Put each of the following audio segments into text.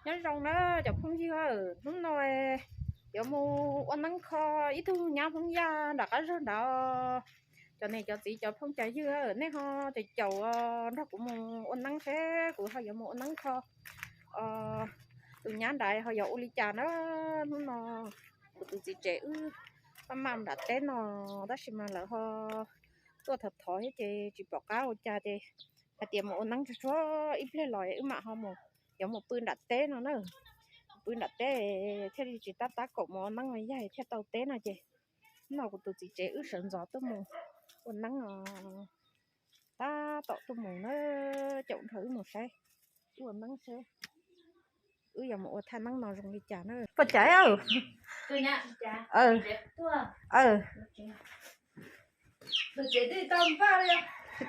Nyob zoo na cov phooj ywg, hnub no yuav mus ua neeb kho ib tug nyab Hmoob Yaj nram qab zog nrad. Cov niam cov txiv cov phooj cov ywg, nej ho caum caum nrog kuv mus ua neeb seb kuv ho yuav mus ua neeb kho tus nyab nrad ho yuav ua li cas na. Hnub no kuv tus txiv tsev wb maj mam nram teb no, tab sis mas lawv ho tuaj thov thov thiab ces tsis pom qab ua cas ces hais tias mus ua neeb tsuag tsuag ib pliag los wb mam ho mus, yuav mus pw nram teb no na. Pw nram teb thiaj li tsis tab tab kaum mus ua neeb, yaig thiaj tau teb no ces hnub no kuv tus txiv tsev wb sawv ntxov tuaj mus ua neeb os. Tab tom tuaj mus na, caum nrog wb mus saib, wb ua neeb seb wb yuav mus ua thaj neeb no zoo li cas na. Poj Caiv, tsis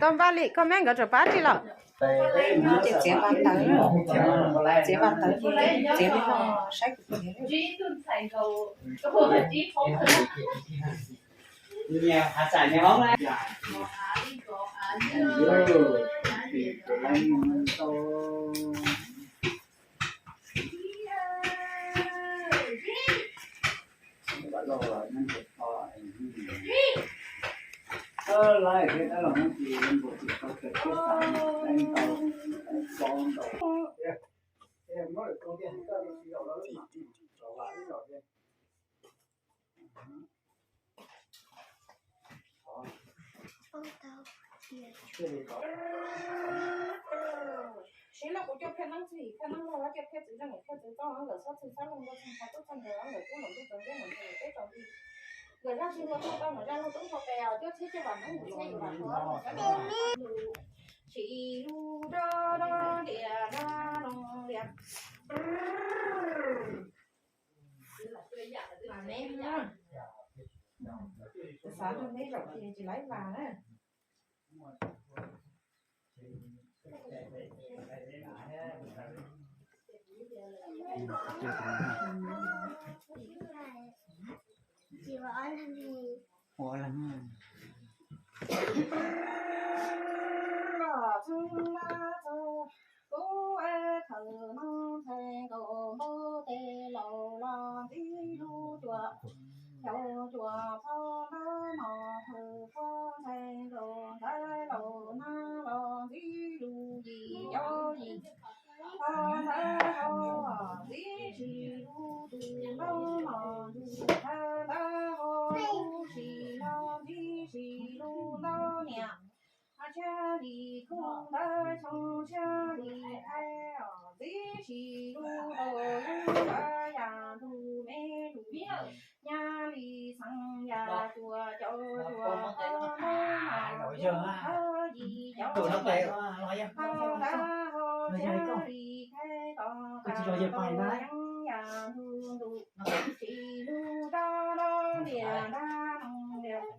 tau npaj li, koj meb nkawd tseem pab tsi lawm. Ces txiav pas tawv, txiav pas tawv ces txiav li no saib kuv txiav. Siv no kuv coj phiaj neeb txwj yim, phiaj neeb log, coj phiaj txwv zeej, phiaj txwv txooj, nkawm xob txwv xob loog, nkauj txwv ntxhais tub txwv nkawm, nkawm tub num tub txwv ntiab num txwv teb tsaus nti. Nkawm zaj txwv hlua txwv tau, nkawm zaj hlua tub hlua tes, cuab txhiab cuaj vam neeb, mus txhiab yim vam hlua, nkawm zaj hlua txwv sim lub dab dab lias dab loo lias. Xav nrog neb zaum ces tsis laib vas na. Ua lawm. Kub thawm no ntxhais nkaus npau tes laus los ntxib lub cua, cau cua phau ntawv no thawm phau ntxhais nkaus ntawv laus nab los ntxib lub yim cau yim. Phau ntawv hau ntxib tsis lub tus ntaub no, ntxhais ntawv hau lub tsis los ntxib tsis lub ntaub niam. Tshiab li khub ntawv xyoo tshiab li khaib os, ntxib tsis lub rau lub ntawv yam ntug me lus, nyab li xeev yam cua cau cua phau ntawv no, yog thawj yim cau phau ntawv hau tshiab li khaib tos kawg yeeb yam ntug ntuj, tsis lub dab dab lias dab noog lias.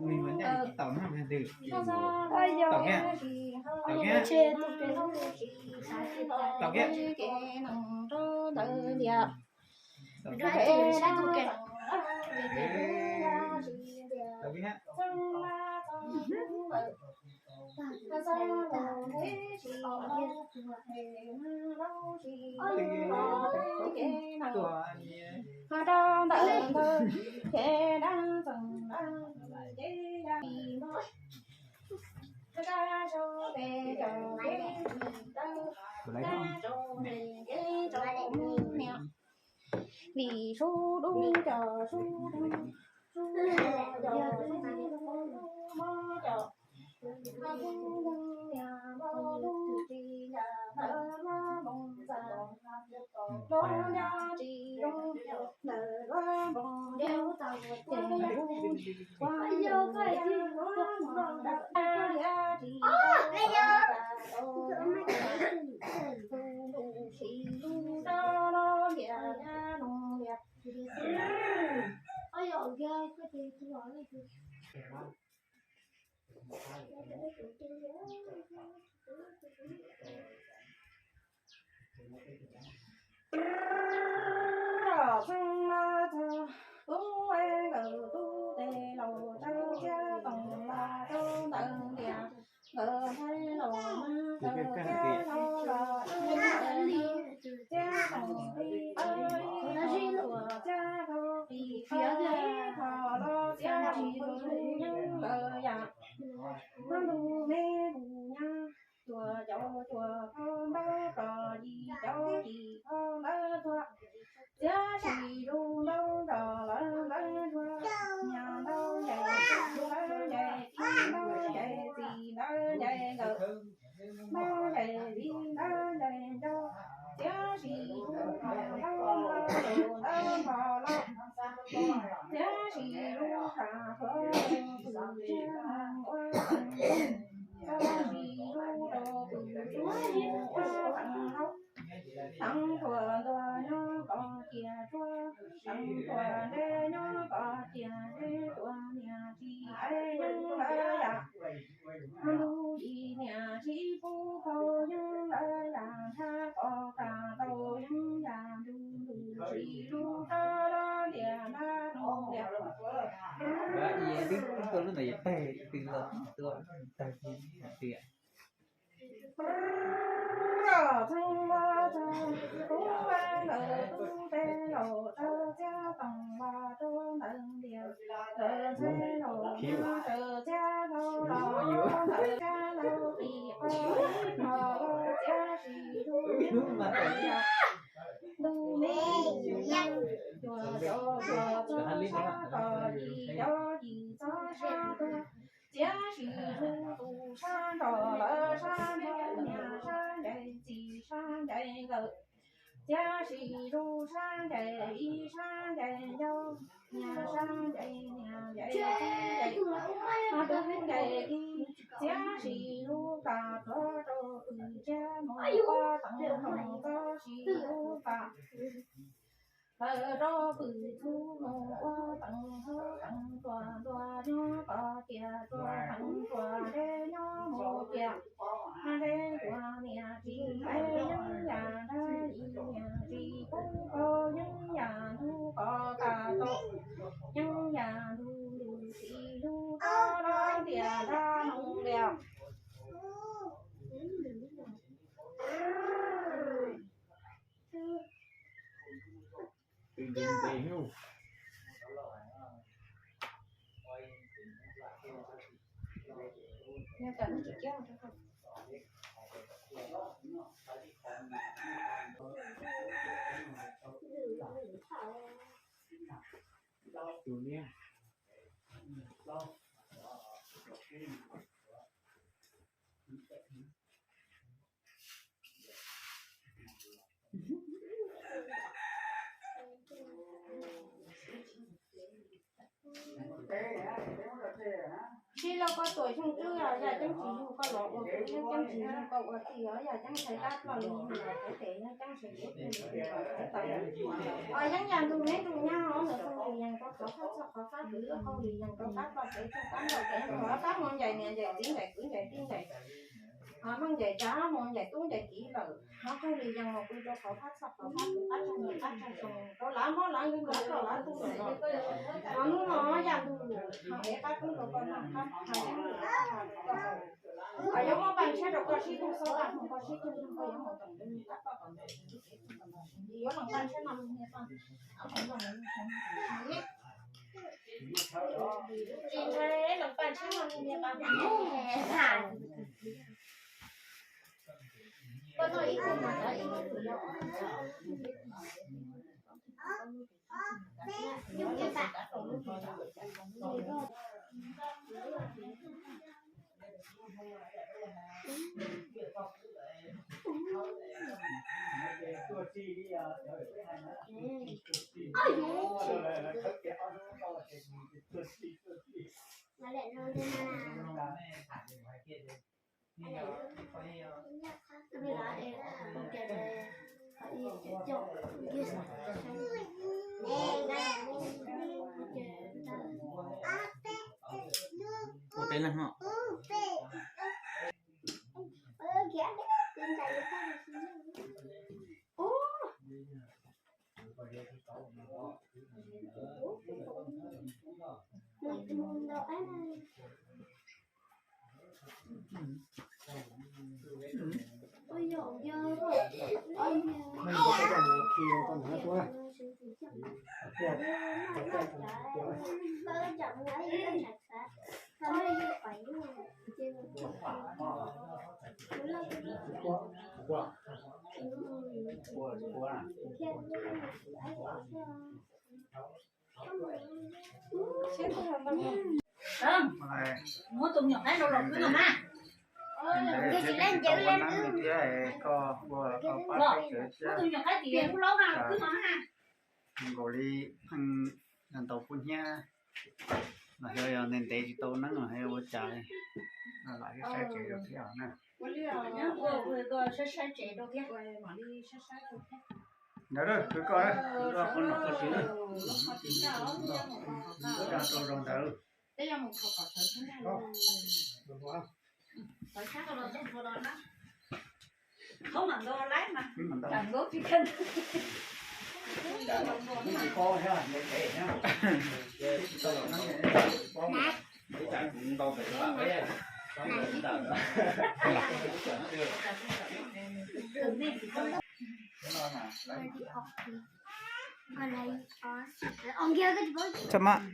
Nws mas nyob tsis tau no, nws tau kiag, tau kiag, tau kiag, tau kiag. Vim sub dub cov sub dub, sub dub cov sub dub, mob cov mob ntxag, niam mob ntxag, tsis ncav ntawv mob moos ntxas, lub nco tsis zoo, ntawm lub npoo ntiav tau ces lub ua yus yog lub mob ntawm liab tsis tau, tus ntuj sis lub rab los liam liab los liam. Txheeb laj txog tub nkawm tub tes laus, tsaws txiab toom los rau ntawm lias, nkawm ntxhais los mas tsaws txiab dhau los rau ntawm ntawd, txiab toom qis qawv ib qho, txiab dhau qis qawv ib qho los txiab tsis tus nyoog lawm yam. Hmab ntug me mus nyab, cuam caum cuam phau ntawv rog, yim caum yim phau ntawv tuag, txiab tsis zus ntaub nrog lawv ntawv ntsuag, niam ntaub ncaim txiv, ntawv ncaim txiv, ntawv ncaim txiv, ntawv ncaim nkawm, ntawv ncaim viv, ntawv ncaim nco, txiab tsis zus ntaub nrog lawv ntawv nrog los, txiab tsis zus kam thuav tus tub tsiab mus ua teev, txiab tsis zus rau tus tub mus ua teev hauv. Teev tuaj ntuag nyob kom ciaj tsuag, teev tuaj ntse nyob kom ciaj ntse, tuaj niam tsis aiv yeeb lawm yam. Ntug yim niam tsis pub phau yeeb lawm yam, nrhab qos kam tau yeeb yam, ntug ntug tsis zus rab los liam nrab noog liam. Twb tuaj lub ntawd yog peg tw los tuaj tag kis hais tias Txheeb laj txog tub nkawm tub tes laus, tsaws txiab toom los rau ntawm lias, nkawm ntxhais laus mas tsaws txiab dhau los rau ntawm lias, txiab dhau qis qawv ib qho los txiab tsis zus ntaub nrog lawv ntawv nrog los. Ntug me ntug nyab, cuam caum cuam txog sab tod, yim caum yim txog sab tuag, txiab tsis zus tus sab nrog lawv sab nrog, niam sab ncaim txiv sab ncaim nkawm, txiab tsis zus sab ncaim viv sab ncaim nco, niam sab ncaim niam ncaim txiv ncaim, tub ncaim tij, txiab tsis zus kam thuav rau tus tub tsiab mus ua teev hauv, txiab tsis zus kam lawv rau tus tub mus ua teev hauv, teev tuaj ntuag nyob kom ciaj tsuag, teev tuaj ntse nyob mus ciaj ntse, tuaj niam tsis aiv yeeb yam, nrhab yim niam tsis pub phau yeeb yam, ntug qos kam tau yeeb yam, ntug ntug tsis zus rab los liam nrab noog liam. Tij laug koj tuam xyoo twg yog Ceeb tsis yug koj los ua kwv, Ceeb tsis yug koj ua tij, yog Ceeb ntshai qab ploj li yug los tes, Ceeb ntshai kuv tij li yug los tes tau. Yeeb yam ntug neb ntug nyab os, ntawm Hauj Lwm Yees rau qhov fab txog qhov fab, kwv Hauj Lwm Yees rau qab ploj kev tsuj qab ntaus kev ntuag, qab mus ncaim niam ncaim txiv ncaim kwv ncaim tij ncaim, mus ncaim tsav mus ncaim tub ncaim kiv lawm, Hauj Lwm Yees mus pw rau qhov fab txog qhov fab, kwv qab tsag ncaim qab tsag zoo, rau lav mob lav nkeeg lav ploj lav tuag lawm no. Hnub no yam ntug lus no es qab kub rau koj noj qab hais yeeb lus koj hais koj hais. Yuav muab paj ntshiab rau koj sib tug, xob paj hmoov koj sib tug, koj yuav mus tom ntej qab koj tom ntej, yuav los paj ntshiab no lub niag paj, tsis ntshai los paj ntshiab no lub niag paj. Koj noj ib tug mas tau ib tug. Ua peb leeg no. Muab tus me nyuam qaib no los kwv no mas. Ntawd thiab koj ua neeb thiab koj ua koj pab sawv cev thiab. Muab tus me nyuam qaib tim lub laub no los kwv no na. Nkaus li pheej yog ntaus kub hnyiab los yog yog ntev ntev tsis tau neeb los yog ua cas li, lam saib tsev rau thiab na. Ntawd kwv koj, koj qhov nom koj tsis, koj tsis rau rau ntawd. Txhob maj.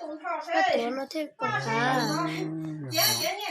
Koj tuav no thiaj pom hav. Koj tuav,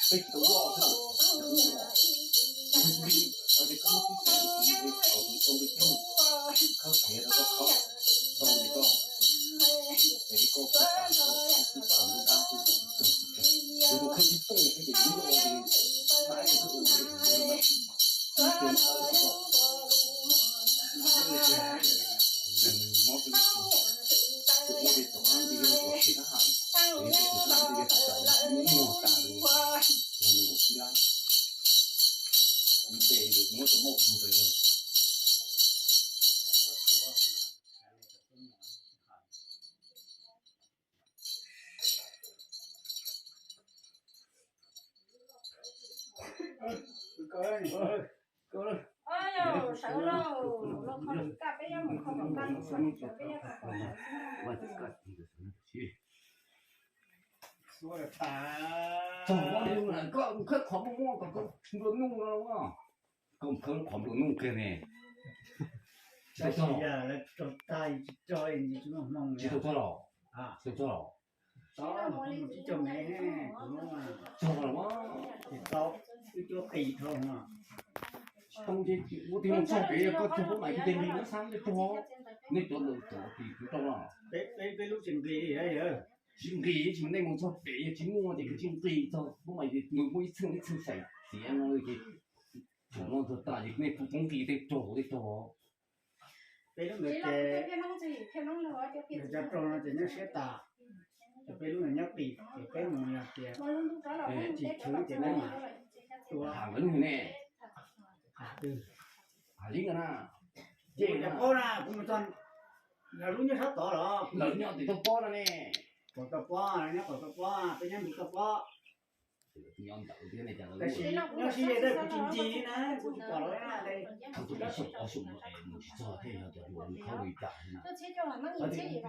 koj tuav. Txog koj khov muaj muaj kom koj nplua nuj no, koj khov nplua nuj kiag ne. Tsis tau txog los? Tsis tau txog los? Txog los mas. Tsis tau, wb cuab qis dhau no. Tsis tau ces ua tias mus txog pem koj tug pub mais kuv tes nqis nab xab tej tug, nej cov ntawd cov tis kuv rau los. Peb lub tsis nqis, tsis nqis ces nej mus txog pem yog tsis muaj ces kuv tsis nqis txog pub mais ces nws muaj ib txheej ib txheej xaim txiav no ces thaum no txog tas ces nej pub nqis tej raug tej raug. Peb lub ntawd ces cov raug no ces nyob siab tas, ces peb lub ntawd nyob qis ces peb mus yog tias tsis tshwv ces peb mam tua. Tham lawv ne. Tham twg? Tham li ntawd na. Ces cov paub na, kuv mus txog lawv lub nyob sab tod los? Lawv nyob tim toj pob no ne. Qaum toj pob, nyob qaum toj pob, peb nyob ntug toj pob. Tab sis nyob sib ze kuv tsis ncig na, kuv tsis pom lawv na. Thaum twg xyoo ob xyoo no es mus tsis txog thiaj yog cov hluas nws khaub li cas na.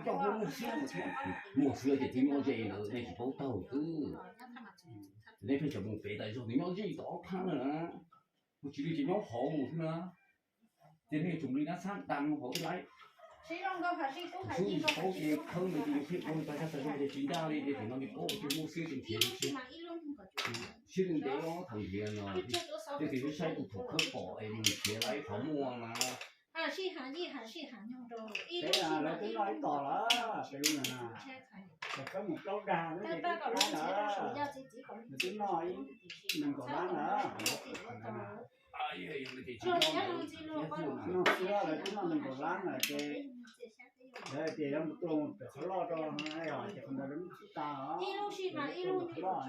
Coj muaj siab, muaj siab ces twb nyob ze lawm nej tsis paub taug xwb. Nej pheej tseem mus pem tas zog nws nyob zij tau ob phab na. Kuv tsis li ces nyob hauv mus xwb na. Ces nej tsoom li nab xab dam hauv ib laib. Xwb paub ces khawb ntawd ces yus pheej ua tas zog tas zog ces tsis ncaj li ces thaum no nej paub ces muaj siab ces nrhiav siab ntev os thaum nrhiav no. Ces thaum saib tus thaum khawb pom es mus nrhiav laib qhov muaj mas. Peb lawv twb noj ib tos lawm, peb lub na, khawb mus plaub dag lawm ces twb noj, nws twb noj ib nees nkaum lab lawm. Noj xwb lawv twb noj nees nkaum lab lawm ces lawv tias yuav mus tua pem qhov loj rau, ces qhov ntawd lawv muab tsis tas os. Qhov loj,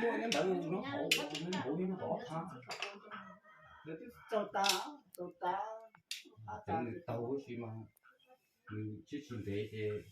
muaj nyob ntawd nyob hauv, nyob hauv nyob tom ob phab. Lawv twb txaug tas, txaug tas. Nws taug tab sis mas nws siab tsis ntev ces